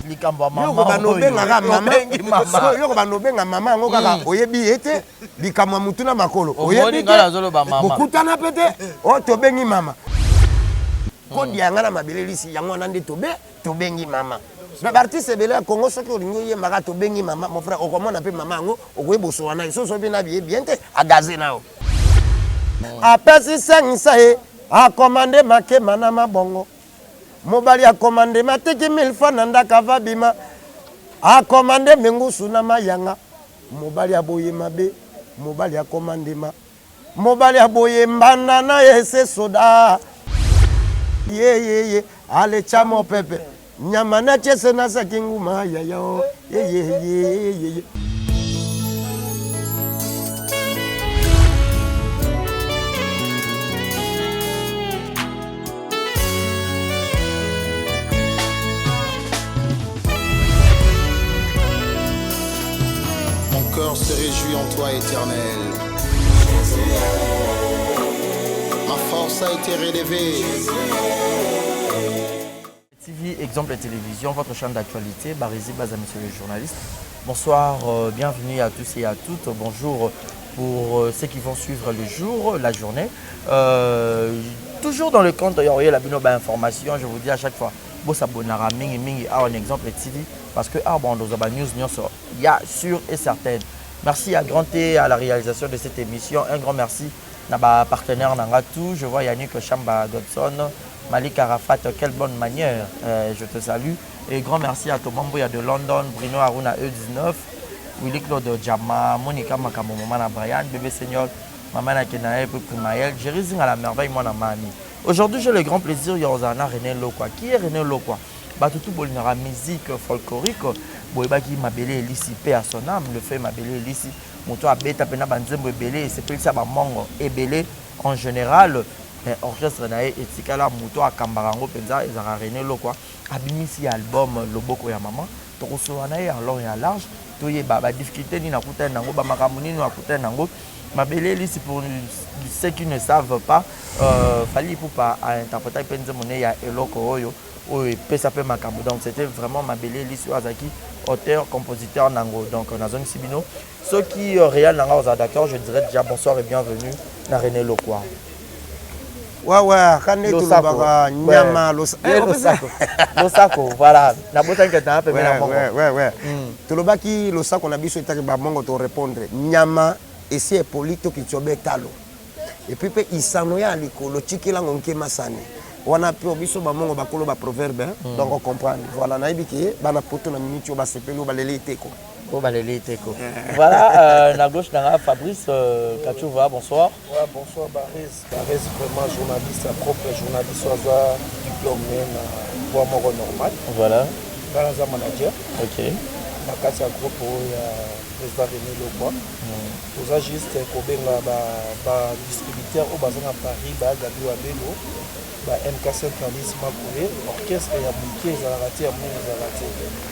Likambo ya Yo mama kobanda oyo. obengaka mama. Obengi mama. Sikoyo yo kobanda obenga mama yango kaka oyebi ye te, likambo ya mutu na makolo. Omoni Oyebi ngai nazoloba mama. Bokutana pe te, oyo tobengi mama. Kodi ya nga na mabele lisi yango wana nde tobe tobengi mama. Mais ba artiste ebele ya Congo soki olingi oyembaka tobengi mama, mon frère okomona pe mama yango okoyeba osola na ye. Soki osobi na ye bien te, agaze na yo. Apesi sangisa ye, akomande makema na mabongo. Mobali akomande matiki mille fois na ndako ava bima. Akomande mingusu na mayanga. Mobali aboye mabe, mobali akomande ma. Mobali aboye mbanda na ye se soda. Ye ye ye, ale cha mopepe. Nyama na chese na saki nguma ya yo. Ye ye ye ye ye. Mon cœur se réjouit en toi, Éternel. Ma force a été relevée. TV, Exemple Télévision, votre chaîne d'actualité, Barési Baza, monsieur le journaliste. Bonsoir, bienvenue à tous et à toutes. Bonjour pour ceux qui vont suivre le jour, la journée. Toujours dans le compte, d'ailleurs, il y a la bino, bah, information, je vous dis à chaque fois, bo s'abonnera mingi mingi à un Exemple TV parce que ah, bon, dans la news, il y a sûr et certain. Merci à Grand T à la réalisation de cette émission. Un grand merci à ma partenaire Nangatou. Je vois Yannick Chamba Godson, Malik Arafat, quelle bonne manière. Je te salue. Et grand merci à Thomas Mboya de London, Bruno Aruna E19, Willy Claude Djama, Monica Makambo, Maman Brian, Bébé Seigneur, Maman Akenae, Primaël, Jerry Zing à la merveille, mon amani. Aujourd'hui, j'ai le grand plaisir, Yorzana René Lokwa. Qui est René Lokwa? Batutu bolingaka musique folklorique, boyebaki Mabele Elisi, paix à son âme, le fait Mabele Elisi, moto abeta pena banzembo ebele, esepelisa ba mongo ebele en général, mais orchestre na ye etikala moto akambaka yango mpenza ezalaka René Lokwa, abimisi album Loboko ya mama, tokosola na ye en long et en large, toyeba ba difficulté nini akutani nango, ba makambo nini akutani nango. Mabele Elisi, pour ceux qui ne savent pas, Fally Ipupa a interprété mpe nzembo ne ya eloko oyo oyo epesa mpe makambo. Donc c'était vraiment Mabele Elisi oyo azalaki auteur compositeur nango. Donc nazongisi bino soki réel nanga oza d'accord, je dirais déjà bonsoir et bienvenue na René Lokwa. Ouais, ouais, quand on Losako. est nyama, Ouais. Losako. Losako, voilà. Na botani kata na pembe na Ouais, mongo. ouais, ouais, ouais. Tolobaki losako na biso etaki ba mongo to répondre. Nyama esi epoli to kitsobe talo. Et puis pe isano ya likolo tikilango nkema sani. Wana pe biso ba mongo bakolo ba proverbe, hein? Donc on comprend. Voilà, nayebi ke bana poto na minute oyo basepeli oyo baleli eteko. Oh, baleli eteko. Voilà, na gauche nanga Fabrice Kachouva, bonsoir. Ouais, bonsoir Barès. Barès vraiment journaliste, propre journaliste, aza diplômé na voie moko normale. Voilà. Nga naza manager. OK. Na kati ya groupe oyo ya président René Lokwa. Toza juste kobenga ba distributeur oyo baza na Paris, ba Gabi Wabelo, ba MK Centralis Makoye, orchestre ya moke ezalaka te, ya monene ezalaka te.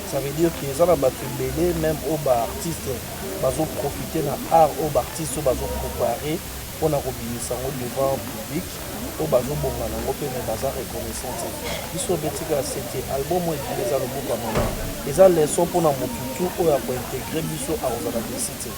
Ça veut dire que eza na bato ebele même oyo ba artiste bazo profiter na art oyo ba artiste oyo bazo préparer mpona kobimisa yango devant public, oyo bazobonga nango mpe mais baza reconnaissant te. Biso obetika c'était album oyo ebimi eza loboko ya mama, eza leçon mpona motu tu oyo akointegre biso akozala desi te.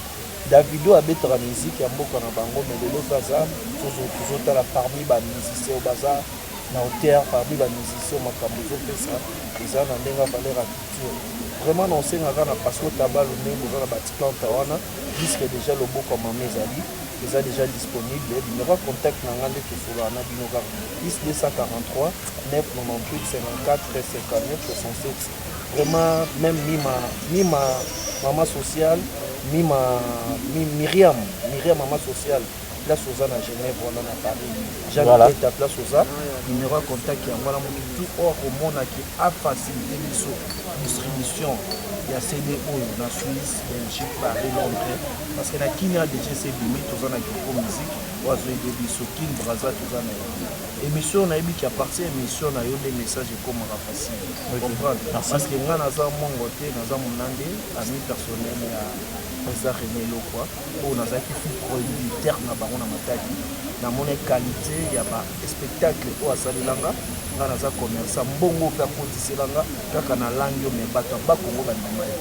Davido abetaka musique ya mboka na bango, mais lelo mpe aza tozotala parmi ba musiciens oyo baza na hauteur, parmi ba musiciens oyo makambo ezopesa eza na ndenge ya valeur ya culture. Vraiment na osengaka na Pasco Tabalu ndenge boza na Batiplanta wana, disque déjà loboko ya mama ezali eza déjà disponible. Numéro ya contact na nga nde tosolaka na bino kaka plus 243 998 54 59 67. Vraiment même mima mama sociale, mima, mi, Myriam, Myriam mama sociale, place oza na Genève wana na Paris. Jean Voilà. Teta place oza, numéro ya contact yango wana motu tout oyo akomona ki a facilité biso distribution ya CD oyo na Suisse, Belgique, Paris, Londres, parce que na Kenya déjà c'est bimi toza na Kiko Musique oyo azo aider biso Kin Brazza toza na ye. Émission na yebi ki à partir émission na yo des messages ekomaka facile. Ok. Comprendre? Merci. Parce que nga naza mongo te, naza monande, ami personnel ya président René Lokwa, oyo nazalaki fou producteur na bango na Matadi. Namoni qualité ya ba spectacle oyo asalelanga. Nga naza commerçant, mbongo mpe akotisela nga kaka na langi yo, mais bato ya Bakongo bandima ye.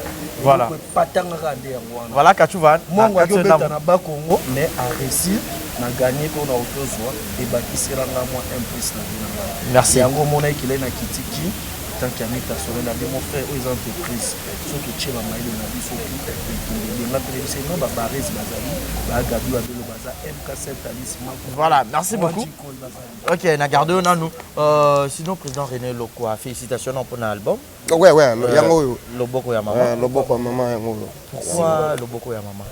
Voilà. Eloko epatanga kaka nde yango wana. Voilà, Kachuva. Mbongo aki obeta na Bakongo, mais aréussir na gagner mpo na otozwa, ebakisela nga mwa un plus na vie na ngai. Merci. Yango omona ekilai na kitiki tant qu'ami personnel abi mon frère, oyo eza entreprise, soki otie bamayele na biso ekende ebenga mpe biso no babares bazali bagabi babelo baza MK7 Alice Mako. Voilà, merci beaucoup. Bazali. Ok, na garde nanu. Sinon, président René Lokwa, félicitations pour l'album. Ouais, yango oyo. Loboko ya mama. Loboko ya mama, yango oyo. Pourquoi loboko ya mama?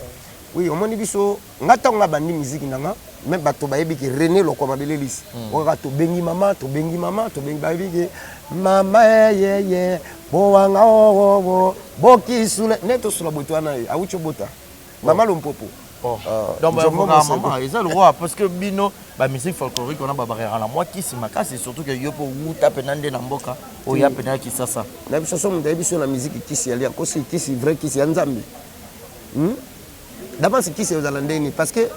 Oui, omoni biso nga ntango nga bandi miziki na nga, me bato bayebi ke René Lokwa Mabele Lisi oyo kaka tobengi mama, tobengi mama, tobengi, bayebi ke mama eyeye bowanga owowo bokisula nde tosula boto wana ye awuti obota mama Lompopo. Oh. Ah, Donc, Nzombo bah, Moseko. maman, eza le roi parce que bino ba musique folklorique on a ba barrière na moi kisi makasi, surtout que yo po wuta pena nde na mboka oya pena Kisasa. Na biso so moto ayebi so na miziki kisi ya lia kosi kisi vrai kisi ya Nzambe. D'avance kisi ezala ndeni parce que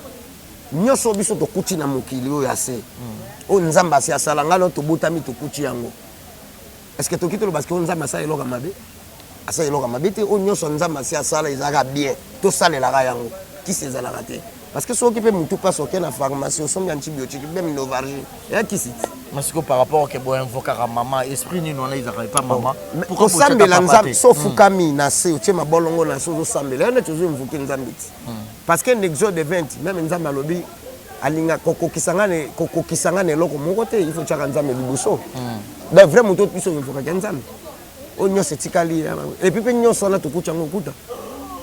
nyonso biso tokuti na mokili oyo ya se oyo Nzambe asi asala ngai no tobotami tokuti yango. Est ce que toki toloba que oyo Nzambe asala eloko ya mabe? Asala eloko ya mabe te. Oyo nyonso Nzambe asi asala ezalaka bien, tosalelaka yango. Kisi ezalaka te parce que soki mpe motu mpasi, oke na pharmacie, osombi antibiotique, même Novargine eya kisi ti. Mais que par rapport que bo invoquer maman, esprit nini wana ezalaka epa mama? Pourquoi kosambela botiaka papa Nzambe te? So ofukami na se, otie mabolongo na se, ozosambela yo neti ozoinvoquer Nzambe ti parce que na Exode 20 même Nzambe alobi alinga kokokisa nga na eloko moko te, il faut tiaka Nzambe liboso. Donc vrai moto biso oinvokaki Nzambe, oyo nyonso etikali et puis mpe nyonso wana tokuti yango okuta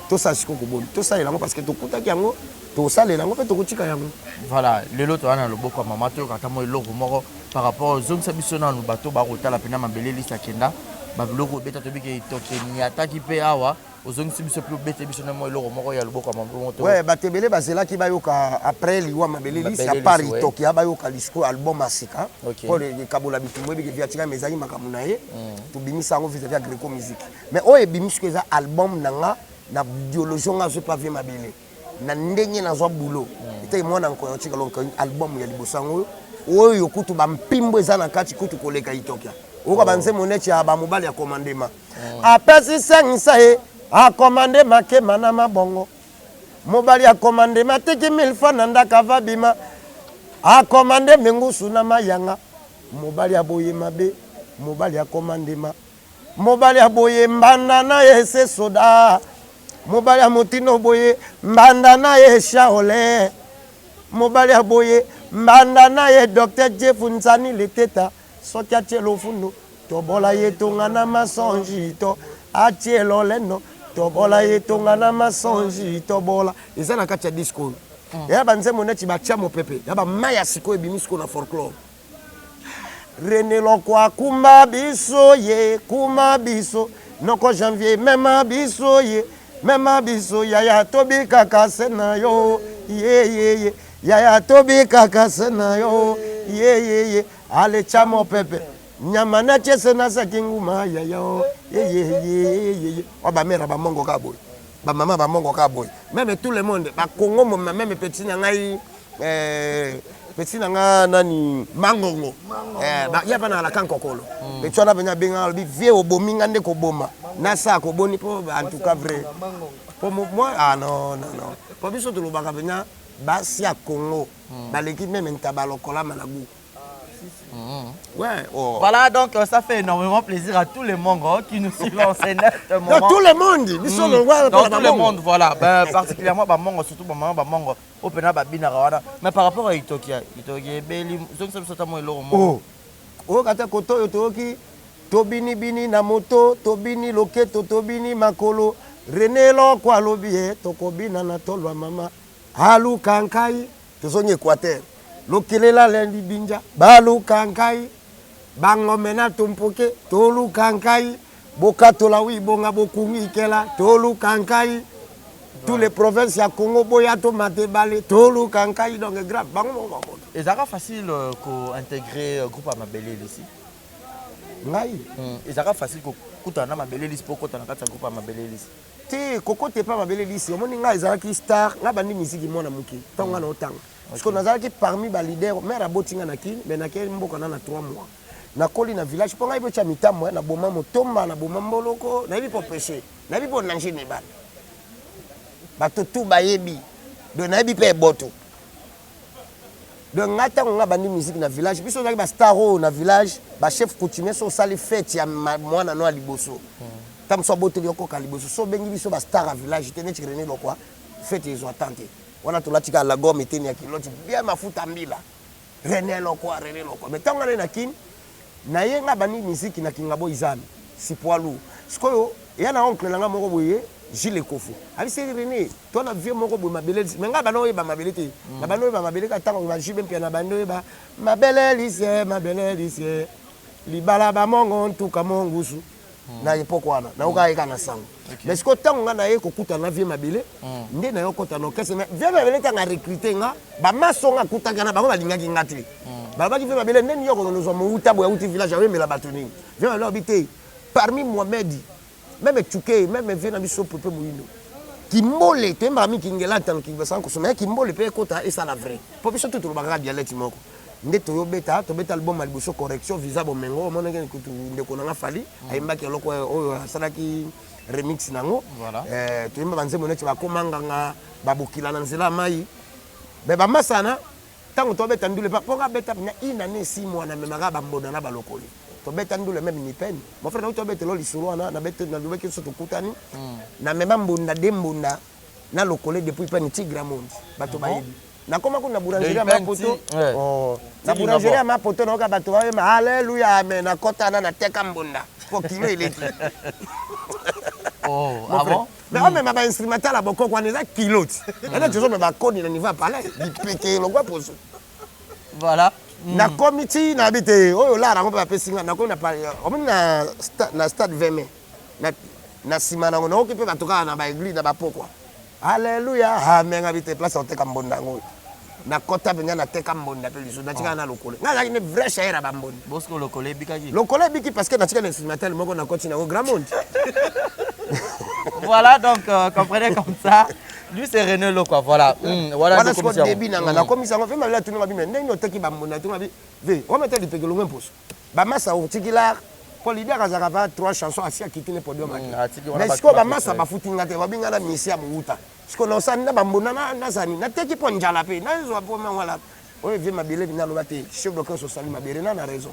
tosala sikoyo koboni tosalela yango parce que tokutaki yango, tosalela yango mpe tokotika yango. Voilà, lelo toza na loboko ya mama, toyoka ata mwa eloko moko par rapport ozongisa biso nanu bato bakotala mpena Mabele Lisi akenda babiloko obeta, toyebi ke tokeni ataki mpe awa ozongisi biso mpe obete biso na mwa eloko moko ya loboko ya mama moko. Ouais, bato ebele bazelaki bayoka après liwa Mabele Lisi. Mabele à part Lisi, ouais. Itokia, bayoka lisiko album ya sika mpo ekabola bitumbu ebiki vi atika me ezalaki makambo na ye, tobimisa yango vis-à-vis ya Greco Musique. Mais oyo ebimisi ko eza album na nga na idéologie nga azwi pa vie Mabele na ndenge nazwa boulot etaki mwana nkoyo atika lonko album ya liboso yango oyo oyo kutu bampimbo eza na kati kutu koleka Itokia. Oyoka banzembo neti ya bamobali ya komandema apesi sangisa ye akomande makema na mabongo, mobali akomande matiki mille fois na ndako ava bima akomande mengusu na mayanga, mobali aboye mabe, mobali akomandema, mobali aboye mbanda na ye se soda, mobali ya motino boye mbanda na ye Shaole, mobali aboye mbanda na ye Dr Jeff Nzani Leteta, soki atie lofundu tobola ye tonga na masonji to atie lolendo tobola ye tonga na masonji tobola. Eza na kati ya disque oyo eya banzembo neti batia mopepe ya bamai ya sikoyo ebimi sikoyo na folklore. René Lokwa kumba biso ye kuma biso noko Janvier mema biso ye mema biso yaya tobikaka se na yo ye ye ye yaya tobikaka se na yo ye ye ye alecha mopepe nyama natie se nasaki nguma yaya o ye ye ye ye ye o bamera bamongo kaka boye, bamama bamongo kaka boye, même tout le monde bakongo moma, même petit na ngai petit na nga nani Mangongo. Ye mpe na kankokolo petit wana mpenza abengaka, alobi: "Vie obomi nga nde koboma nasala koboni mpo en tout cas vrai mpo moi, ah non, non, non, mpo biso tolobaka mpenza basi ya Congo baleki même ntaba lokolama na gu." Ouais, oh. Voilà, donc ça fait énormément plaisir à tous les Mongos qui nous suivent en ce net moment. Dans tout le monde, biso longwa. Dans tout le monde, voilà. Ben, particulièrement ba Mongo, surtout ba maman ba Mongo, opena ba binaka wana. Mais par rapport à Itokia, Itokia ebeli, zongisa biso ata mwa eloko moko. Oh. Oyoka te koto oyo toyoki tobinibini na moto, tobini loketo, tobini makolo. René Loko alobi ye tokobina na tolwa mama aluka nkai tozongi Équateur lokelela lendi binja baluka nkai bangome na tompoke toluka nkai bokatola wibonga bokungikela toluka nkai tous les provinces ya Congo boya tomata ebale toluka nkai. Donc grave bango moko bakoto. Ezalaka facile ko-intégrer groupe ya Mabele Lisi? Ngai? Ezalaka facile kokutana na Mabele Lisi mpo okota na kati ya groupe ya Mabele Lisi? Te, koko te pa Mabele Lisi. Omoni ngai ezalaki star, ngai bandi misiki mwana moke ntango ngai na otanga parce que nazalaki parmi baleader. Mare aboti ngai na Kini, mais nakei mboka na 3 mois. Nakoli na village mpo ngai mpe tya mitambo, naboma motomba, naboma mboloko, nayebi mpo pêche, nayebi mpo nager na ebale, bato tu bayebi. Donc nayebi mpe eboto. Donc ngai, ntango ngai bandi musique na village, biso ozalaki bastar oyo na village, bachef coutumier. So osali fête ya mwana no ya liboso, ntango mosu aboteli, okoka liboso, so obengi biso bastar ya village te, neti René Lokwa, fête ezwa tan te. Wana tolati kaka lagome, eteni ya kiloti bien, mafuta mbila, René Lokwa, René Lokwa. Mais ntango ngai na Kini naye, ngai bandi musique na Kingabo Izami si poilu. Sikoyo eya na oncle na ngai moko boye, Gilles Ekofo, abisi René to na vieux moko boye, Mabele. Mais ngai banda oyeba mabele te. Na banda oyeba mabele kaka ntango bajibe mpia. Na banda oyeba Mabele Lisie, Mabele Lisie, libala bamongo ntuka mongusu. Na époque wana nayoka ye kaka na sango. Mais sikoyo ntango ngai naye kokutana na vieux Mabele, nde naye okota na orchestre. Mais vieux Mabele, ntango arecrute nga, bamaso nga akutaki na bango balingaki nga te. Balobaki: "Vieux Mabele, ndeni yo kokende ozwa mowuta boye, auti village, aoyembela bato nini?" Vieux Mabele alobi te, parmi Mohamed, même Tchuke, même vieux na biso Pepe Moyindo, kimbole toyembaka mingi, kingela ntango basala kosoma ya kimbole mpe ekota esala vrai, mpo biso tu tolobaka kaka dialecte moko. Nde toyobeta, tobeta album ya liboso, Correction Visa Bomengo. Omonaki kutu ndeko na nga Fali ayembaki eloko oyo, asalaki remix nango. Toyemba banzembo neti bakoma nganga, babokila na nzela ya mai. Me bamasana, ntango tobeta ndule, mpo nga beta na une année 6 mois, namemaka bamboda na balokoli, tobeta ndule même nipene. Mon frère, nauti obetela lisolo wana, nalobaki so tokutani, namema mbunda de mbunda na lokole depuis pene ti Grand Monde, bato bayebi. Nakoma kuna na boulangerie ya Mapoto, na boulangerie ya Mapoto, nayoka bato bayema alleluya, amen. Nakota na nateka mbunda po kilo eleki. Mais omema bainstrumental ya bokoko wana eza kilo ti ena, tozomema bakoni na niveau ya palais, lipeke elongwa poso. Nakomi ti nayebi te oyo lara yango mpe bapesi nga. Nakomi na omoni na stade 20 mai, na nsima nango naoki mpe bato kaka na baéglise na bapokwa, alleluya, amen. Ngabi te, place ya koteka mbonda yango oyo. Nakɔta mpenza, nateka mbonda mpe lisusu natikaka na lokolo. Ngai azalaki nde vrai chaire ya bambonda. Bosco, lokolo ebikaki? Lokolo ebiki parce que natika na instrumental moko, nakɔti nango Grand Monde. Voilà, donc comprenez comme ça, lui c'est René Lokwa, voilà. Voilà. Wana siko début nanga nakomisa yango. Fe mabele atunga bi, me ndenge oteki bambonda, atunga bi ve ometa lipeke longo mposo, bamasa otiki lar, mpo leader azalaka va trois chansons, asi akiti ne podium. Mais sikoyo bamasa bafuti nga te, babinga na misi ya mowuta. Sikoyo naosali na bambonda, nazani nateki mpo njala mpe nazwa mpo mangwala oyo. Vieux Mabele naloba te, chef d'orchestre osali mabele na raison.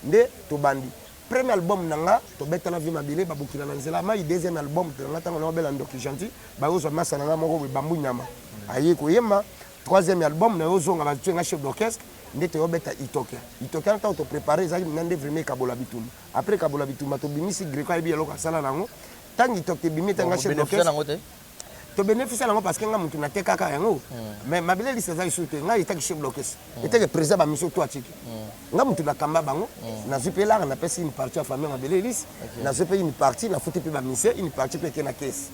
Nde tobandi premier album na nga, tobetana vieux Mabele, babokila na nzela mai. Deuxième album na nga, ntango naobela Ndoki Gentil, bayozwa masa na nga moko boye, Bambu Nyama, aye koyemba. Troisième album na yo ozonga, batie nga chef d'orchestre, nde toyobeta Itokia. Itokia, ntango toprépare, ezalaki mina nde vraiment ekabola bitumba. Après ekabola bitumba, tobimisi Greco, ayebi eloko asala nango. Ntango Itokia ebimi, etanga chef d'orchestre, tobénéficie yango parce que nga mutu natekaka yango. Mais Mabele Lisi aza lisusu te. Ngai etaki chef d'orchestre, etaki président bamisio to atiki nga mutu nakamba bango. Nazwi mpe lara, napesi une partie ya famille Mabele Lisi, nazwi mpe une partie, nafuti mpe bamisie, une partie mpe eke na kese.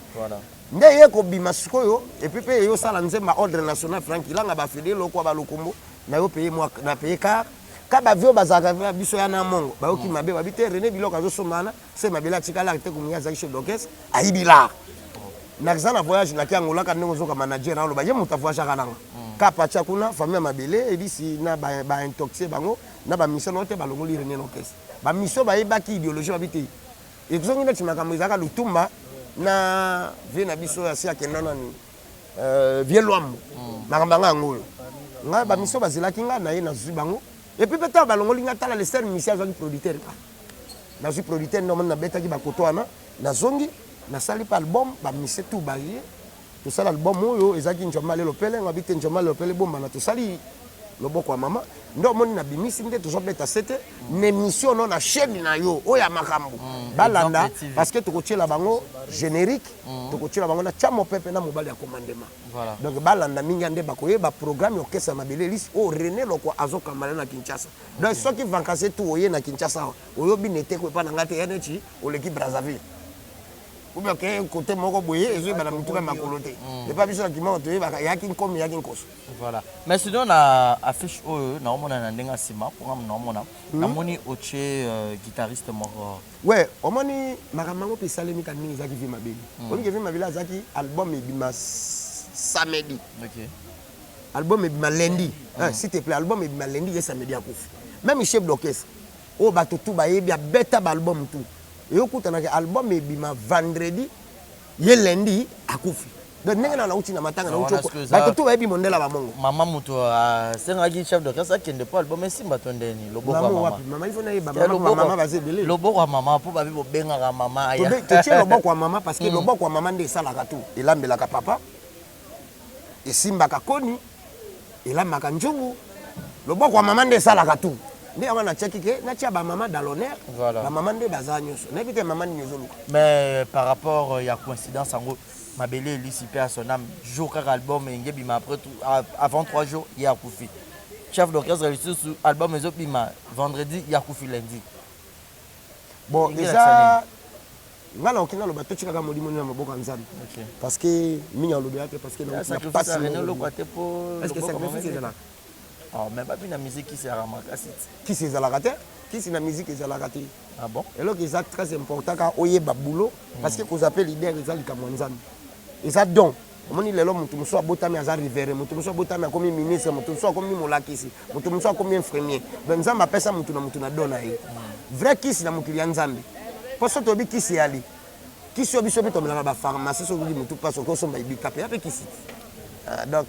Nde ye kobima sikoyo, et puis mpe eyosala nzemba ordre national, Frank Ilanga, bafide lokwa balokombo na yo paye mwa na paye car ka bavio bazalaka biso ya na mongo, bayoki mabe, babi te, René biloko azosomba wana se Mabele atika lar te. Komingi azalaki chef d'orchestre, ayibi lar. Naza na voyage, naki Angolaka, ndenge ozoka manager aloba, ye moto avoyageaka nanga ka patia kuna, famille ya Mabele ebisi na baintoxie bango na bamission nao te. Balongoli René na orchestre, bamission bayebaki idéologie, babi te, ezongi neti makambo ezalaka Lutumba na vieux na biso asi akenda nani, vieux Lwambo. Makambo yanga yango oyo ngai bamission bazelaki ngai na ye, nazwi bango. Et puis mpe ntango balongoli ngai, tala, le seul musicien azwaki producteur ka, nazwi producteur nde omoni nabetaki bakoto wana. Nazongi, nasali mpe album, bamise tout baye, tosala album oyo ezalaki Njoma Lelo Pele. Ngabi te, Njoma Lelo Pele ebombana, tosali loboko ya mama, nde omoni nabimisi, nde tozobeta sete na émission no na chaîne na yo oyo ya makambo balanda, parce que tokotiela bango générique, tokotiela bango na tia mopepe na mobali ya commandement. Donc balanda mingi ya nde bakoyeba programme ya orchestre ya Mabele Lisi oyo René Lokwa azokamba na Kinshasa. Donc soki vacances tu oye na Kinshasa awa, oyobi nete ko epa na ngai te, ya neti oleki Brazzaville ou bien oke kote moko boye, ezoyeba na mituka makolo te. Epa biso na kimoko toyebaka yaki nkomi, yaki nkoso. Voilà. Mais sinon na affiche oyo naomona na ndenge ya nsima, programme naomona, namoni otie guitariste moko. Ouais, omoni makambo yango mpe esalemi ka ndenge ezalaki. Vieux Mabele, oyebi ke vieux Mabele azalaki, album ebima samedi, album ebima lundi. S'il te plaît, album ebima lundi, ye samedi akufi. Même chef d'orchestre. Oyo bato tout bayebi, abeta ba album tout. Eyokutanaka album ebima vendredi, ye lundi akufi. Donc ndenge na nauti na matanga, nauti bato tout bayebi mondela bamongo. Mama moto asengaki chef d'orchestre akende mpo album esimba to ndeni? Loboko ya mama. Mama, il faut nayeba mama, mama baza ebele. Loboko ya mama, mpo babi bobengaka mama aya. Totie loboko ya mama parce que loboko ya mama nde esalaka tout. Elambelaka papa, esimbaka koni, elambaka nzungu. Loboko ya mama nde esalaka tout. Nde yango natiaki ke natia bamama dans l'honneur. Bamama nde baza nyonso. Nayebi te mama nini ezoluka. Mais par rapport ya coïncidence yango, Mabele Elisi, paix à son âme, jour kaka album enge bima, après tout, avant 3 jours ye akufi. Chef d'orchestre lisusu, album ezobima vendredi, ye akufi lundi. Bon, eza nga na oki naloba, totikaka molimo na maboko ya Nzambe, parce que mingi alobela te, parce que na te po est-ce que sacrifice ezalaka? Oh, mais babi na musique kisi ezalaka makasi ti. Kisi ezalaka te, kisi na musique ezalaka te. Ah bon? Eloko eza très important kaka oyeba boulot, parce que kozwa mpe leader eza likambo ya Nzambe, eza don. Omoni lelo moto mosusu abotami aza rivere, moto mosusu abotami akomi ministre, moto mosusu akomi molakisi, moto mosusu akomi infirmier. Donc Nzambe apesa motu na motu na don na ye. Vrai kisi na mokili ya Nzambe, mpo so toyebi kisi eyali kisi oyo biso mpe tomelaka bapharmacie, soki okoki motu mpasi, okoki osomba ebika mpe ya mpe kisi. Donc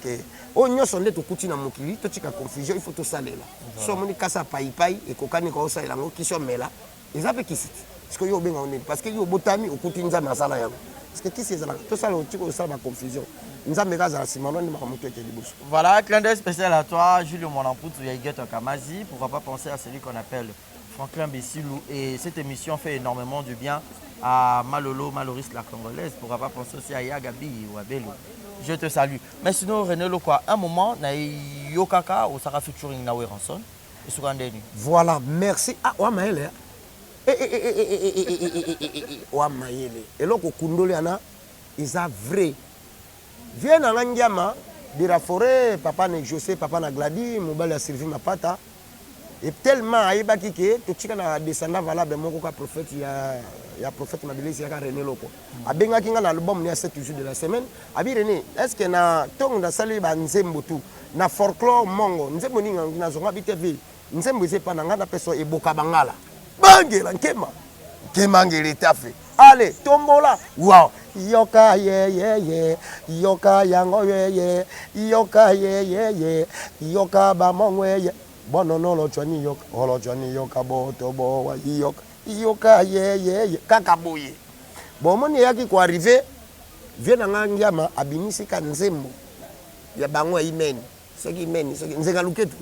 oyo nyonso nde tokuti na mokili, totika confusion, il faut tosalela. So omoni kasa ya paipai ekokani, kosalela yango kisi, omela, eza mpe kisi te. Parce que yo obenga nini? Parce que yo obotami, okuti Nzambe asala yango. Parce que kisi ezalaka, tosala, otika osala baconfusion. Nzambe kaka azala nsima no, ndimaka moto eke liboso. Voilà, clin d'œil spécial à toi, Julio Monamputu, Yaïgeto Kamazi. Pourquoi pas penser à celui qu'on appelle Franklin Bessilou. Et cette émission fait énormément du bien à Malolo, Maloris la Congolaise. Pourquoi pas penser aussi à Yagabi ou à Bello. Je te salue. Mais sinon, René Lokwa, un moment, na yokaka, osala featuring na Werrason. Et sur ndeni. Voilà, merci. Ah, wa mayele. Wa mayele. Eloko kundoli ana eza vrai. Vie na nga ngiama de la forêt, papa na José, papa na Gladi, mobali ya Sylvie Mapata. Et tellement ayebaki ke totika na descendant valable moko ka prophète ya prophète Mabelesi yaka René Loko. Abengaki nga na album ya 7 jours de la semaine. Abi René, est-ce que na ntongo nasali banzembo tu na folklore mongo, nzembo nini nazonga bi TV, nzembo eza epa na nga, napesa eboka bangala bangela nkema nkema ngela etafe, ale tombola wa yoka ye ye ye yoka yango ye ye yoka ye ye ye yoka bamongo ye bonono olotwani yoka olotwani yoka boto bowa yoka yoka ye ye ye kaka boye. Bon, omoni eyaki koarriver, vie na nga ngiama abimisi ka nzembo ya bango ya imeni, soki imeni, soki nzenga luketu.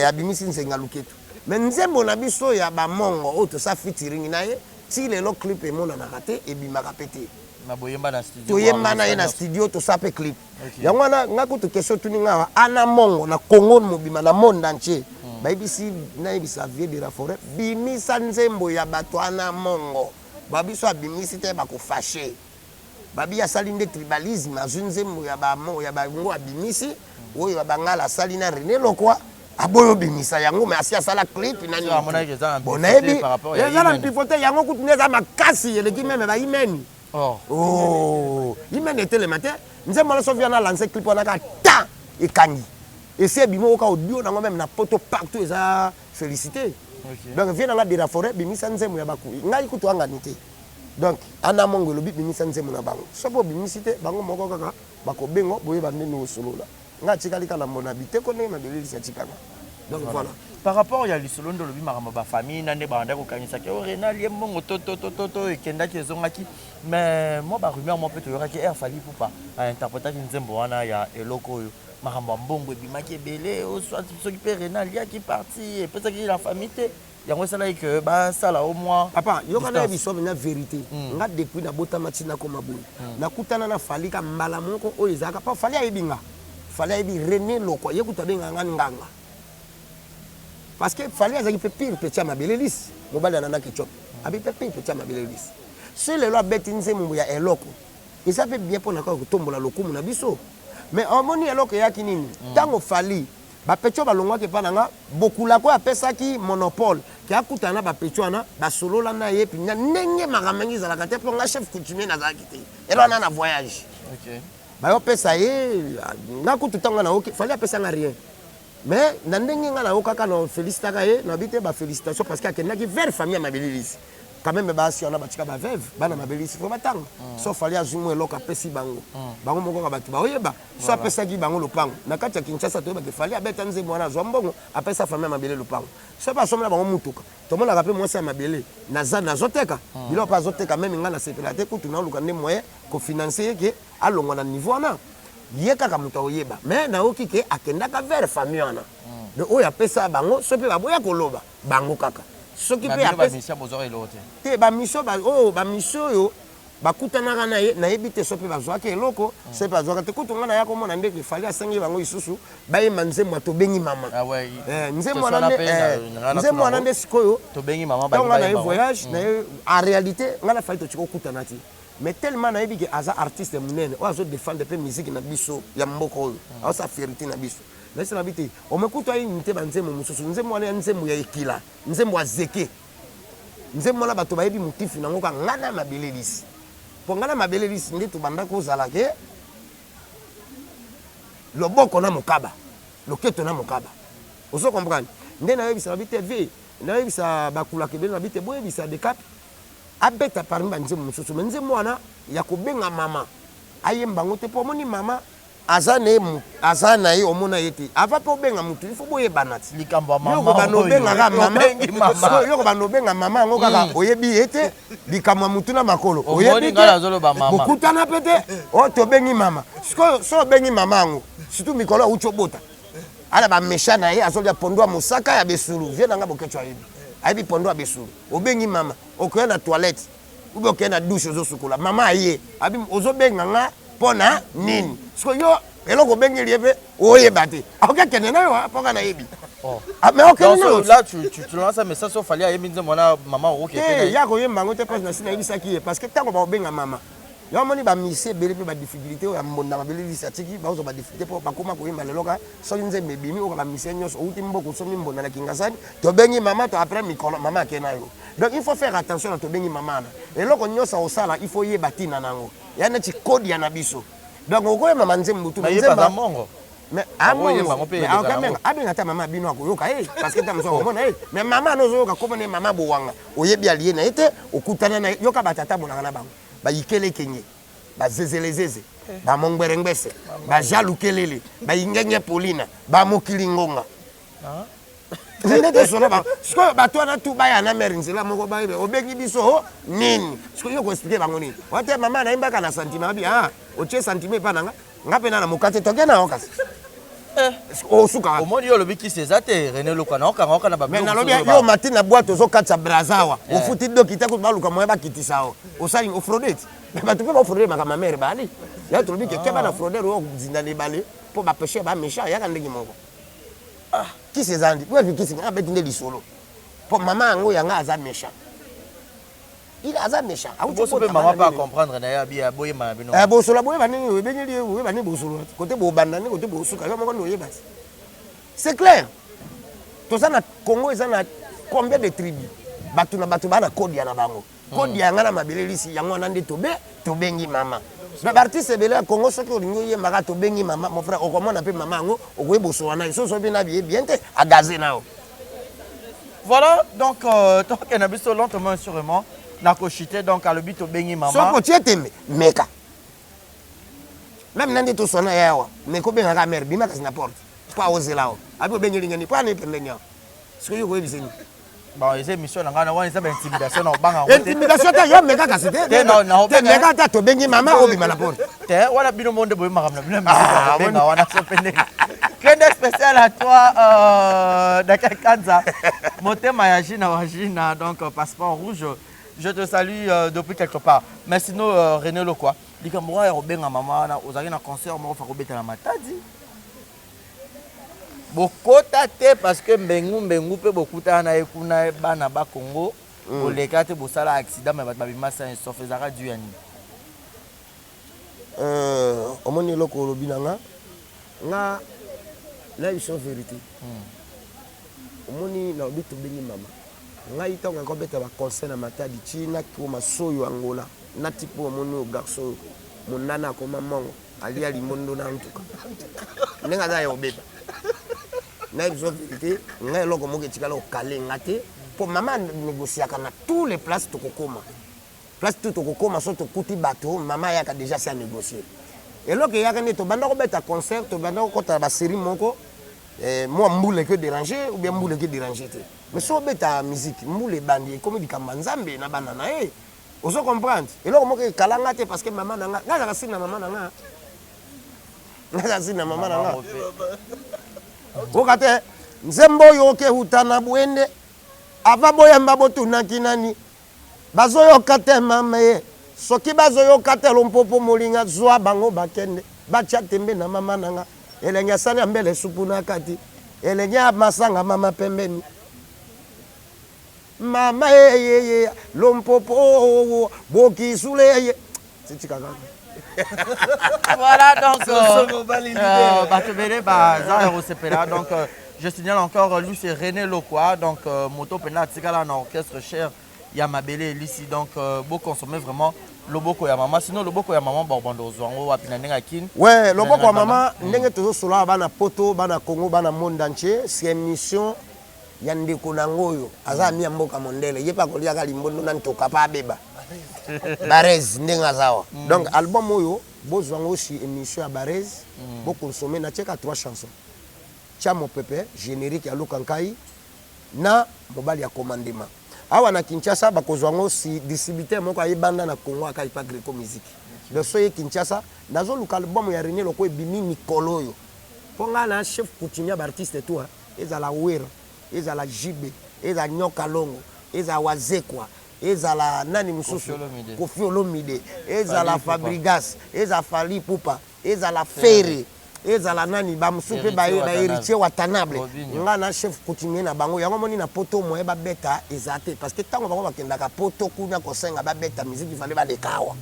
Abimisi nzenga luketu, mais nzembo na biso ya bamongo oyo tosala featuring na ye, ti lelo clip emonanaka te, ebimaka mpe te. Na boyemba na studio. Toyemba na ye na studio, tosala mpe clip. Yango wana nga kutu question tuni nga awa, ana mongo na Congo mobima, na monde entier bayebisi, nayebisa vieux de la forêt bimisa nzembo ya bato ana mongo. Babiso abimisi te, bakofâcher, babi asali nde tribalisme, azwi nzembo ya bango abimisi, oyo ya bangala asali na René Lokwa, aboyi obimisa yango, mais asi asala clip. Nani bon nayebi eza na mpifo te. Yango kutu nde eza makasi, eleki même bayimeni. Oh, imene etelema te. Nzembo wana, soki wana lance clip wana kaka ta ekangi, esi ebimi, oyoka audio nango même na poto partout eza félicité. Donc vie nanga de la forêt, bimisa nzembo ya baku ngai kutu angani te. Donc ana mongo elobi bimisa nzembo na bango, soki obimisi te, bango moko kaka bakobengo, boyeba ndeni osolola. Ngai atikali kaka na mbona biteko ndenge mabelelisi atikanga. Donc voilà. Par rapport ya lisolo nde olobi makambo ya bafamille na nde babanda kokanisaki o Renal ye mbongo to ekendaki ezongaki, mais mwa barumeur mwa mpe toyokaki air Fally Ipupa ainterprétaki nzembo wana ya eloko oyo, makambo ya mbongo ebimaki ebele, soit soki mpe Renal liaki parti epesaki la famille te, yango esalaki ke basala au moins. Papa, yoka na biso na vérité. Nga depuis nabotama ntina koma boye, nakutana na Fally ka mbala moko oyo ezalaka pa Fally ayebi nga. Fally ayebi René Lokwa, ye kutu abengaka nga nganga, parce que Fally azalaki mpe pire petit ya Mabele Lisi, mobali ya Nana Ketchup, abi mpe pire petit ya Mabele Lisi. So lelo abeti nzembo ya eloko, eza mpe bien mpona kaka kotombola lokumu na biso. Mais omoni eloko eyaki nini? Ntango Fally, bapetits oyo balongwaki epa na nga, bokulaka oyo apesaki monopole ke akutana na bapetits wana, basolola na ye mpenza ndenge makambo yango ezalaka te, mpo nga chef coutumier nazalaki te, elo wana na voyage. Bayopesa ye nga kutu ntango naoki, Fally apesa nga rien. Mais na ndenge nga nayokaka na felicitaka ye, nalobi te ba felicitations parce que akendaki vers famille ya Mabelilisi. Quand meme basi wana batika ba veuve, bana Mabelilisi faut batanga. So Fally azwi mwa eloko apesi bango, bango moko kaka batu baoyeba. So apesaki bango lopango na kati ya Kinshasa, toyeba ke Fally abeta nzembo wana azwa mbongo apesa famille ya Mabele lopango. So pe asombela bango mutuka, tomonaka pe mwasi ya Mabele na zando azoteka biloko pe azoteka meme nga nasepelaka te kutu naoluka nde moyen ko financer ye ke alongwa na niveau wana. Ye kaka moto akoyeba mais nayoki ke akendaka vers famille wana donc oyo apesa bango soki pe baboya koloba bango kaka soki Na pe bino ba apesa musiciens bozwaka eloko te? Te ba mission ba oyo ba mission oyo bakutanaka na ye nayebi te soki pe bazuaka eloko soki pe bazuaka te kutu nga naya komona nde ke Fally asengi bango lisusu bayemba nzembo ya tobengi mama Ah ouais, eh, nzembo question wana wana nde pe eh, na nga nzembo natuna wana yango. nde sikoyo Tobengi mama ntango balingi nga naye bayemba yango. voyage naye en réalité nga na Fally totika kokutana te. Mais tellement nayebi ke aza artiste munene oyo azo defendre pe musique na biso ya mboka oyo azo sala fierite na biso nayebisi na bi te ome kutu a imite ba nzembo mususu nzembo wana ya nzembo ya ekila nzembo ya zeke nzembo wana bato bayebi motif nango kaka nga na mabele lisi po nga na mabele lisi nde tobanda kozala ke loboko na mokaba loketo na mokaba ozo comprendre nde nayebisa na bi te vie nayebisa bakulaka ebele na bi te boyebisa decap Abeta parmi ba nzembo mosusu mais nzembo wana ya kobenga mama ayemba yango te po omoni mama aza naye aza naye omona ye te avant pe obenga mutu il faut boyebana ti Likambo ya yo mama okobanda oyo obenga kaka mama obengi mama. sikoyo yo okobanda obenga mama yango kaka oyebi ye te likambo ya mutu na makolo Omoni oyebi nga te nazoloba mama. bokutana pe te oyo tobengi mama sikoyo soki obengi mama yango surtout mikolo awuti obota Ala ba mecha na ye azolia pondu ya mosaka ya besulu vieux na nga boketshu ayebi ayebi pondu ya besulu obengi mama okoya na toilette ou bien okeyi na douche ozo sukola mama aye abi ozo benga nga pona nini sikoyo yo eloko obengeli ye pe oyeba te akoki akende na yo po nga nayebi Oh. Ah, mais okende Donc, na yo so, là, tu lances un message sur Fally ayembi nzembo wana mama okoki te pe ye akoyemba yango te parce nasi nayebisaki ye parce que ntango bakobenga mama Yango omoni ba musiciens ebele pe ba difficultes oyo ya mbonda mabele lisi atiki bazo zwa ba difficultes po bakoma koyemba lelo ka soki nzembo ebimi oyoka ba musiciens nionso owuti mboka osombi mbonda na kingasani tobengi mama to après mikolo mama ake nayo donc il faut faire attention na tobengi mama wana eloko nionso akosala il faut oyeba tina nango ya neti kodia na biso donc okoyemba ma nzembo tu Mais ye pe aza mongo. Mais Akoyemba yango pe eleka nango. Abenga ata mama bino akoyoka ye parce que ta mosusu akomona ye mais mama wana ozoyoka kombo na ye mama bowanga oyebi alie na ye te okutana na ye yoka bato atambolaka na bango ba ikelekenge, ba zezelezeze, ba mongberengbese, ba jalukelele, ba ingenge polina, ba mokili ngonga. Nde tosolo ba sikoyo bato wana tu baya na mere nzela moko bayebe obengi biso oh, nini sikoyo yo koexplike bango nini wate mama nayembaka na sentiment abi ah otie sentiment epa na nga nga mpe na na mokate toke na yo kasi Eh. osuka wapi Omoni yo olobi kisi eza te René Lokwa na okanga oka na ba mais biloko nalobi mosusu yo oloba. omati na bwato ozokatisa braza awa ofuti doki te kutu baluka moyen bakitisa yo osali ofraude ti mais bato mpe baofraude makambo ya mere bali ya tolobi ke keba na fraudeur oyo okozinda na ebale mpo bapêcheur ba méchant yaka ndenge moko kisi eza ndi oyo kisi nga abeti nde lisolo mpo mama yango yanga aza méchant Il aza mechant. Auti Boso pe kobota mama bana pe a nini. comprendre na ye abi aboyema na bino. Eh bosola boyeba ndenge ebengeli ye oyeba ndenge bosolola te. Kote bobanda nde kote bosuka yo moko nde oyeba te. C'est clair. Toza na Congo eza na combien de tribus? Bato na bato ba na kodia na bango. Kodia ya nga na mabele lisi yango wana nde tobe tobengi mama. Mais ba artistes ebele ya Congo soki olingi oyemba kaka tobengi mama mon frère okomona pe mama yango okoki bosola na ye. Soki osobi na ye bien te a gazer na yo. Voilà, donc euh, tokende biso lentement et sûrement na kochite donc alobi tobengi mama. Soki otie tembe meka. Meme na nde toswana ya awa meka obengaka mère bima kasi na porte po aozela yo abi obengeli ngani po ani pembeni awa sikoyo yo koyebisa nini Bon, eza émission na ngai na wana eza ba intimidation na obanga yango te. Intimidation te yo meka kasi te. Te, na- na Te meka ata tobengi mama obima na porte. Te wana bino monde boye makambo na bino ya Ah, musique kobenga wana so pe ndenge. Clin d'œil spécial à toi Dakar Kanza motema ya Gina wa Gina donc passeport rouge je te salue depuis quelque part mais sinon René Lokwa likambo wana ya kobenga mama wana ozalaki na concert moko fa kobeta na Matadi bokota te parce que mbengu mbengu pe bokutana na ye kuna bana ba Congo boleka te bosala accident mais bato babima sain et sauf ezalaka dû ya nini? Euh, omoni eloko olobi na nga nga nayebi biso verité omoni nalobi tobengi mama ngai ntango nakobeta baconcert na Matadi ti nakoma soyo Angola na type oyo omoni oyo garçon oyo monana akoma mongo alia limondo na ntuka ndenge aza ya obeba. Nayebi biso vérité, ngai eloko moko etikala kokale nga te, mpo mama anégociaka na tous les places tokokoma. Place tout tokokoma, so tokuti bato, mama ayaka déjà si anégocie. Eloko eyaka nde tobanda kobeta concert, tobanda kokɔta na basérie moko, mwa mbula eke déranger ou bien mbula eke déranger te. Mais so obeta musique, mbula ebandi, ekomi likambo ya Nzambe na bana na ye. Ozo comprendre? Eloko moko ekalanga te, parce que mama na nga, nga azalaka sili na mama na nga, nga azalaka sili na mama na nga. Oka te nzembo oyo okeuta na bwende ava boyamba botunaki nani bazoyoka te. Mama ye, soki bazoyoka te, lompopo molinga zwa bango, bakende batya tembe na mama na nga. Elenge asali ya mbele, supu na kati, elenge ya masanga, mama pembeni, mama eyeye lompopo bokisula eye titika kaka. Voilà, donc bato ebele baza ya kosepela. Donc je signale encore, lui, c'est René Lokwa, donc moto mpenza atikala na orchestre cher ya Mabele Elisi. Donc boconsommer vraiment Loboko ya Mama. Sinon, Loboko ya Mama, babanda ozwa yango wapi na ndenge ya Kine? Ouais, Loboko ya Mama, ndenge tozosolola, bana Poto, bana Congo, bana monde entier, c'est émission ya ndeko na yango oyo aza ami ya mboka mondele, ye mpe akoliaka limbondo na ntoka mpe abeba Barese ndenge aza awa. Donc album oyo bozwa yango si émission ya Barese, boconsommer. Natieka trois chansons: Tia Mopepe, générique ya Luka Nkai na Mobali ya Commandement. Awa na Kinshasa bakozwa yango si distributeur moko ayebanda na Congo aka epa Greco Musique. Donc so ye Kinshasa, nazoluka album ya René Loko ebimi mikolo oyo, mpo ngai na chef coutumier ya baartiste tout, ezala Wera, ezala Jibe, ezala Nyoka Longo, ezala Wazekwa, ezala nani mosusu, Kofi Olomide, ezala Fabregas, ezala Fally Ipupa, ezala Ferre, ezala nani bamosusu mpe, bahéritier Watanabe, nga na chef coutumier na bango. Yango moni na Poto moye babeta eza te, parce que ntango bango bakendaka Poto kuna kosenga babeta musique, fallait baleka awa.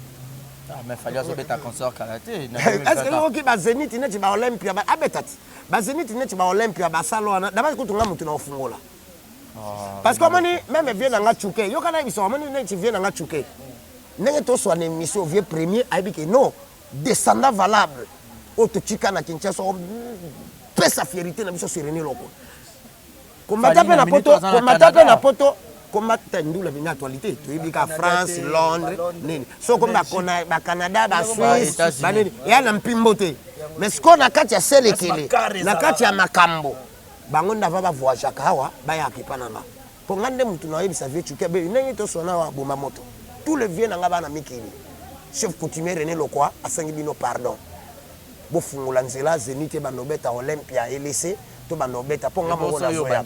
Mais Fally azobeta concert kala te. Est ce que okoki bazénith neti baolympia abeta ti bazénith neti baolympia basala wana? Dabasi kutu nga motu na ofungola, parce que omoni même vieux na nga Tchuke, yoka na biso, omoni neti vieux na nga Tchuke, ndenge toswa na émission, vieux premier ayebi ke non, descendant valable oyo totika na Kinshasa, pesa fierté na biso, René Loko kombata mpe na Poto, kombata mpe na Poto, kombata ndula bina actualité. Toyebi ka France, Londres, nini, so komi bacanada, basuisse, banini, eya na mpimbo te. Mais sikoyo na kati ya selekele, na kati ya makambo bango ndava bavoyageaka awa, bayaka epa na nga, mpo nga nde motu nayebisa vieux Tchuke be ndenge tosona awa, boma moto. Tous les vieux na nga bana mikili, chef coutumier René Lokwa asengi bino pardon, bofungola nzela, Zénith ebanda obeta, Olympia elese to banda obeta, mpo nga moko nazoya.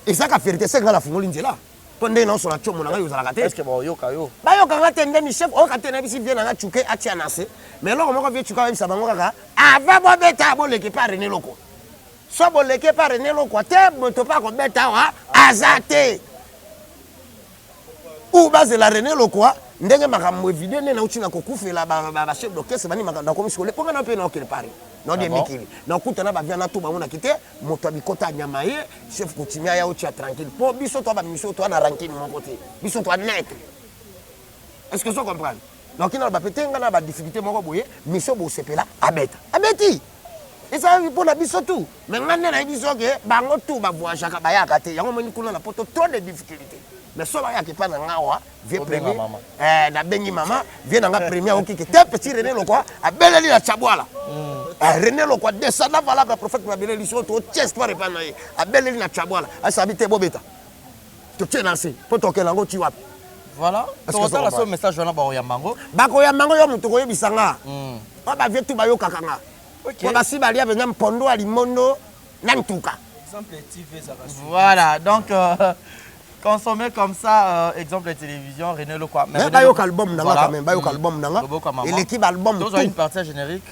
Ezaka fierté se nga nafungoli nzela, mpo ndenge naosola tiomo na ngai ozalaka te. Bayoka yo. Bayoka nga te ndeni chef oyoka te. Nayebisi vieux na nga Tchuke atia na se. Mais eloko moko, vieux Tchuke ayebisa bango kaka: avant bobeta, boleki pa René Loko. So boleki pa René Lokwa te, moto mpe akobeta awa aza te. Ou bazela René Lokwa ndenge makambo evide nde nauti na kokufela bachef d'orchestre bani makambo. Nakomi sikole mpo nga na mpe naokende Paris, naodie mikili, nakutana bavia na to bamonaki te moto ya bikota ya nyama ye chef coutumier aya otia tranquille, mpo biso toa bamisio, toa na rankine moko te, biso toa net. Est ce que ozo comprendre? Naoki naloba pe te nga na badifficulté moko boye, mission bosepela abeta abeti ezalaki mpo na biso tout. Mais nga nde nayebi so ke bango tout bavoyageaka, bayaka te. Yango omoni kuna na Poto trop de difficulté. Mais so bayaka epa na nga awa, vieux premier, nabengi mama, vieux na nga premier aokiki te, petit René Lokwa abeleli na Chabwala. René Lokwa, descendant valable ya prophète Mabele Liso, totia espoir epa na ye, abeleli na Chabwala, asabi te bobeta, totie na se mpo tokende yango ti wapi. Voilà, tokotala so message wana, bakoyamba yango. Bakoyamba yango, yo moto koyebisa nga po bavieux tu bayokaka nga, po basi balia mpenza mpondo ya limondo na ntuka. Voilà, donc consommer comme ça, exemple de télévision, René Lokwa. Mais bayoka album nanga quand même, bayoka album nanga eleki baalbum. Tozwa une partie générique.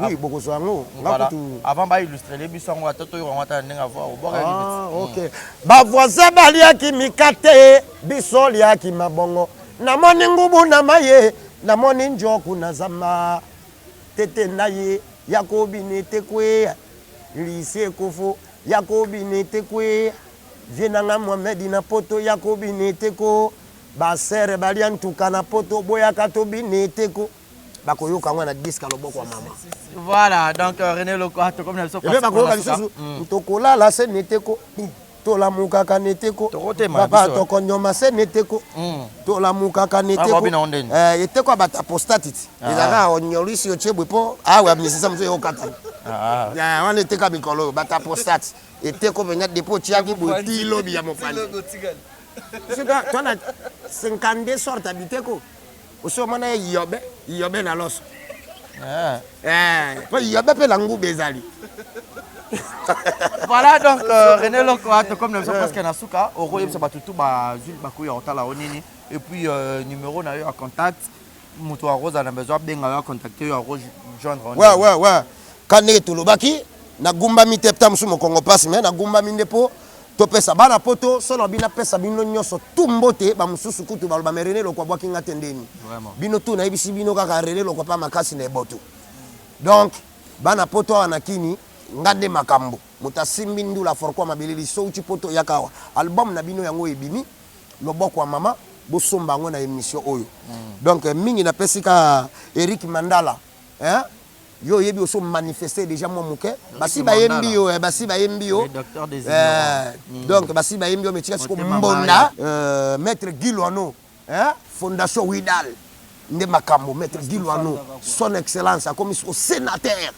Oui, bokozwa yango. Nga kutu avant baillustrer biso yango, ata toyoka yango ata ndenge avoir obwaka. Ah, ok. Bavoisin baliaki mikate, biso liaki mabongo. Namoni ngubu na maye, namoni njoku na zamba, tete na ye yakobine te kweya, lisi ekofo yakobine te kweya. Vieux nanga Mohamed na Poto yakobine te ko, basere balia ntuka na Poto, boyaka tobine te ko. Bakoyoka yango na disque ya loboko ya mama. Voilà, donc René Lokwa, tokomi na biso. Ebe bakoyoka lisusu tokolala se neteko, tolamukaka neteko, papa tokonyoma se neteko, tolamukaka neteko. Eteko ya bato apostate ti ezalaka onyolisi otie bwe mpo awa misisa mosusu eyokatana wana. Eteka mikolo oyo bato apostate, eteko mpenza depuis otiaki boye ti lobi ya mopanzi. Twana 52 sorte ya biteko. Osi omona ye yobe yobe na loso, po yobe mpe na nguba ezali. Voilà, donc René Lokwa, tokomi na biso presque na suka. Okoyebisa bato tu bazwi bakoya kotala yo nini, et puis numéro na yo ya contact, moto akozala na besoin abenga yo, acontacte yo, akojoindre? Ouais, ka ndenge tolobaki, nagumbami te ta mosusu mokongo mpasi, me nagumbami nde mpo topesa bana poto solo. Bino apesa bino nyonso tu mbote. Bamosusu kutu baloba: "Me René Lokwa abwaki nga te." Ndeni bino tu nayebisi bino kaka René Lokwa mpa makasi na ebotu. Donc bana poto awa na kini, nga nde makambo. Moto asimbi ndula forkwa mabele liso uti poto, oyaka awa, album na bino yango ebimi, loboko ya mama, bosomba yango na émission oyo. Donc mingi napesi ka Eric Mandala, hein? Yo oyebi oso manifeste déjà mwa moke, basi bayembi yo, basi bayembi yo. Donc basi bayembi yo, metika siko mbonda. Maître Guy Loano, fondation Widal nde makambo. Maître Guy Loano, son excellence akomi siko sénateur.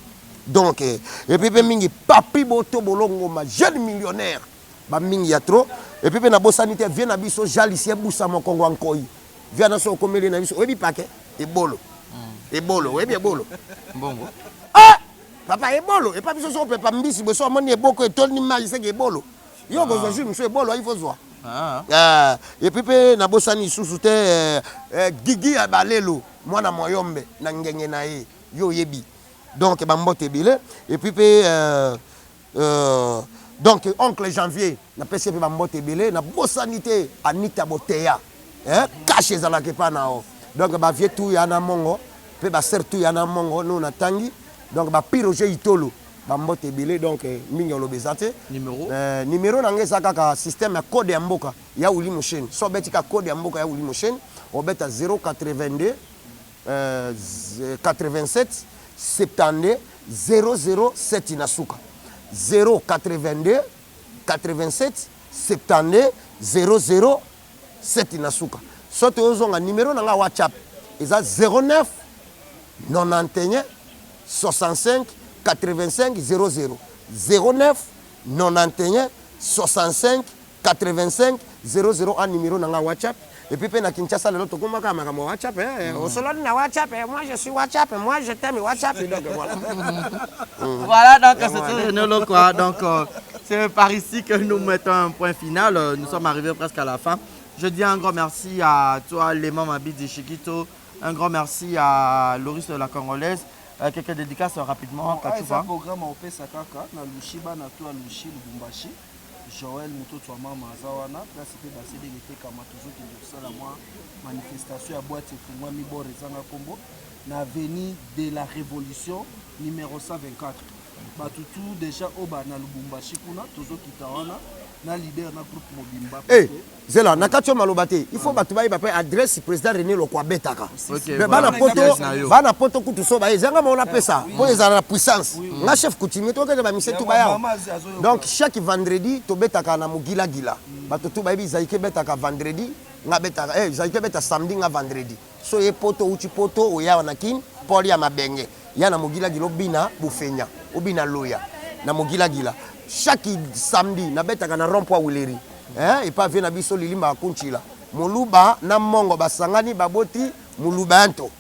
Donc et puis mpe mingi Papi Boto Bolongoma, jeune millionnaire, bamingi ya trop. Et puis mpe nabosani te vie na biso Jean Lucien Busa, mokongo ya nkoi. Vie na so okomeli na biso, oyebi pake ebolo, ebolo, oyebi ebolo? Mbongo. Ah papa, ebolo epa biso so opepa mbisi boye, so omoni eboko etolini mai, seke ebolo. Yo okozwa jus mosusu, ebolo ayi fozwa. Et puis mpe nabosani lisusu te Gigi ya Balelo, mwana Moyombe na ngenge na ye, yo oyebi. Donc bambote ebele. Et puis mpe donc oncle Janvier, napesi ye mpe bambote ebele. Nabosani te Anita Boteya, kashe ezalaka epa na o. Donc bavie tu ya na mongo mpe basere tu ya na mongo no natangi. Donc bapi Roger Itolo, bambote ebele. Donc mingi oloba eza te. Numéro na ngai eza kaka système ya code ya mboka ya Wili Mosheni. So obeti ka code ya mboka ya Wili Mosheni, obeta 082 87 72 007 na suka, 082 87 72 007 na suka. So toyozonga numéro na ngai WhatsApp eza 09 91 65 85 00, 09 91 65 85 00 a numéro na ngai WhatsApp. Et puis mpe na Kinshasa lelo tokomaka makambo ya WhatsApp, osololi na WhatsApp, moi je suis WhatsApp, moi je t'aime WhatsApp. Donc voilà. Voilà, donc c'était René Lokwa. Donc c'est par ici que nous mettons un point final. Nous sommes arrivés presque à la fin. Je dis un grand merci à toi, Léman Mabidi Chiquito. Un grand merci à Loris de la Congolaise. Quelques dédicaces rapidement. Eza programme opesa kaka na Lushi, bana to ya Lushi, Lubumbashi, Joel Mototo ya mama aza wana place mpe basedeke etekama. Tozokende kosala mwa manifestation ya boîte efungwami, bor ezanga nkombo, na avenue de la Révolution numéro 124. Bato tu déjà oyo ba na Lubumbashi kuna, tozokita wana na leader na groupe mobimba. Hey, zela na kati oyo maloba te, il faut bato bayeba mpe adresse président René Lokwa abetaka. Bana poto, bana poto kutu so baye ezanga moko napesa mpo ezala na puissance. Nga chef coutumier, tokende bamise tu baya. Donc chaque vendredi tobetaka na Mogilagila. Bato tu bayebi Zaike betaka vendredi, nga betaka, Zaike beta samedi, nga vendredi. So ye poto uti poto oya na Kini, pole ya mabenge ya na Mogilagila, obina bofenya, obina loya na Mogilagila. Chaque samedi nabetaka na rond point Wileri, epa vie na biso Lilimba Akuntila. Moluba na mongo basangani, baboti moluba ya nto.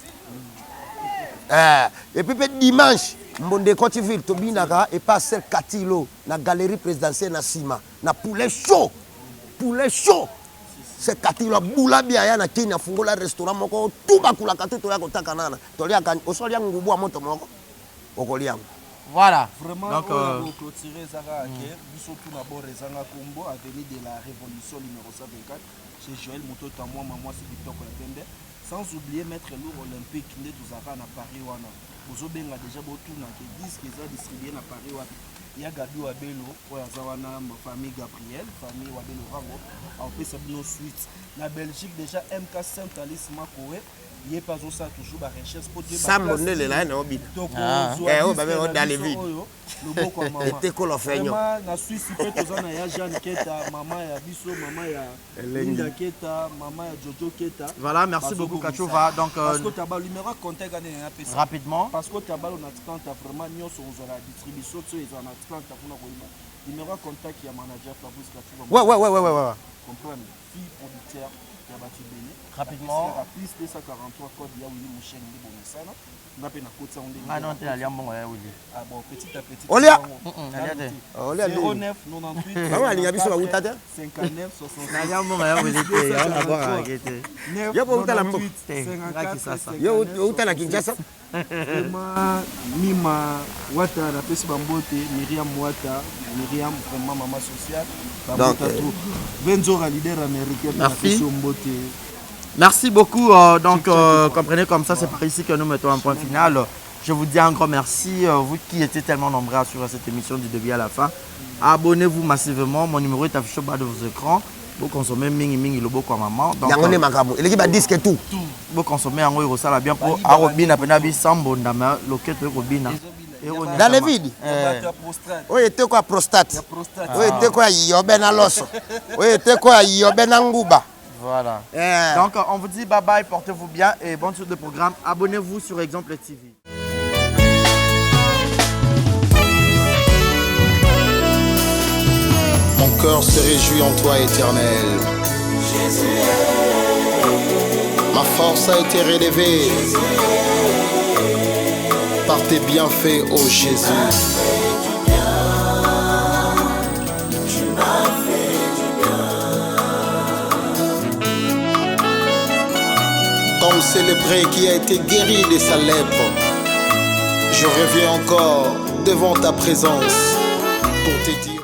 Et puis mpe dimanche Mbonde ekoti ville, tobinaka epa Ser Katilo na galerie présidentielle na nsima na poulet chaud, poulet chaud. Se Katilo abula bia aya na Kini, afungola restaurant moko tu bakulaka tu toya kotaka nana toliaka. Osolia ngubu ya moto moko, okolia yango. Voilà. Vraiment, donc oyo clôturer eza kaka ke biso tu na bord ezanga kombo, avenue de la Révolution numéro 124, chez Joël Mototo Mwama, mwasi kitoko ya pembe. Sans oublier maître Lour Olympique nde tozalaka na Paris wana. Bozobenga déjà, botuna ke disque eza distribué na Paris wapi. Ya Gabi Wabelo oyo aza wana, famille Gabriel, famille Wabelo Rango, aopesa bino suite. Na Belgique déjà MK Saint Alice Makoe. Ye mpe azosala toujours ba recherche po toyeba Sambo place nde lela ye nini na obina. tokozwa Eh, oyo disque babenga na dans le biso vide. oyo loboko ya mama. Etekolo fenyo. Vraiment, na Suisse mpe toza na ya Jeanne Keta, mama ya biso, mama ya Linda Keta, mama ya Jojo Keta. Voilà, merci beaucoup Bazobongisa. Kachova. Donc Parce que Tabalo numéro ya contact ane napesa. rapidement. Parce que Tabalo na Atlanta vraiment nyonso ozwa na distribution so ezala na Atlanta kuna koyeba. Numéro ya contact ya manager Fabrice Kachova. Ouais, ouais, ouais, ouais, ouais, ouais. Comprendre, fille producteur ya bato ebele. Rapidement. Apesi kaka plus 243 code ya Willy Musheni nde bomesana. Nga mpe nakotisa yango ndenge Ah non, t'es allé à mon Willy. Ah bon, petit à petit. Olia. Nalia te. Olia nde. 09 98 Bango balinga biso bawuta te. 59 66 Nalia mon Willy te, ya na bora te. Yo po uta na mboka. Te, nga Kisasa. Yo outa na Kinshasa. Vraiment, Mima Wata napesi bambote, Miriam Wata, Miriam vraiment mama sociale, Donc, bambota trop. Venzora leader américain mpe Merci. napesi yo mbote. Merci beaucoup. Donc, comprenez comme ça, c'est par ici que nous mettons un point final. Je vous dis un grand merci, vous qui étiez tellement nombreux à suivre cette émission du début à la fin. Abonnez-vous massivement. Mon numéro est affiché au bas de vos écrans. Vous consommez mingi mingi lobo kwa maman. Donc, Yango nde makambo. Eleki ba disque tout. vous consommez yango ekosala bien po akobina mpena bisambo ndama loketo ekobina. Dans le vide. Ya bato ya prostrate. Oyo eteko ya prostate. Ya prostate. Oyo eteko ya yobe na loso. Oyo eteko ya yobe na nguba. Voilà. Eh. Donc, on vous dit bye bye, portez-vous bien et bonne suite de programme. Abonnez-vous sur Exemple TV. Mon cœur se réjouit en toi, Éternel. Ma force a été relevée par tes bienfaits, ô Jésus. Comme célébré qui a été guéri de sa lèpre, je reviens encore devant ta présence pour te dire.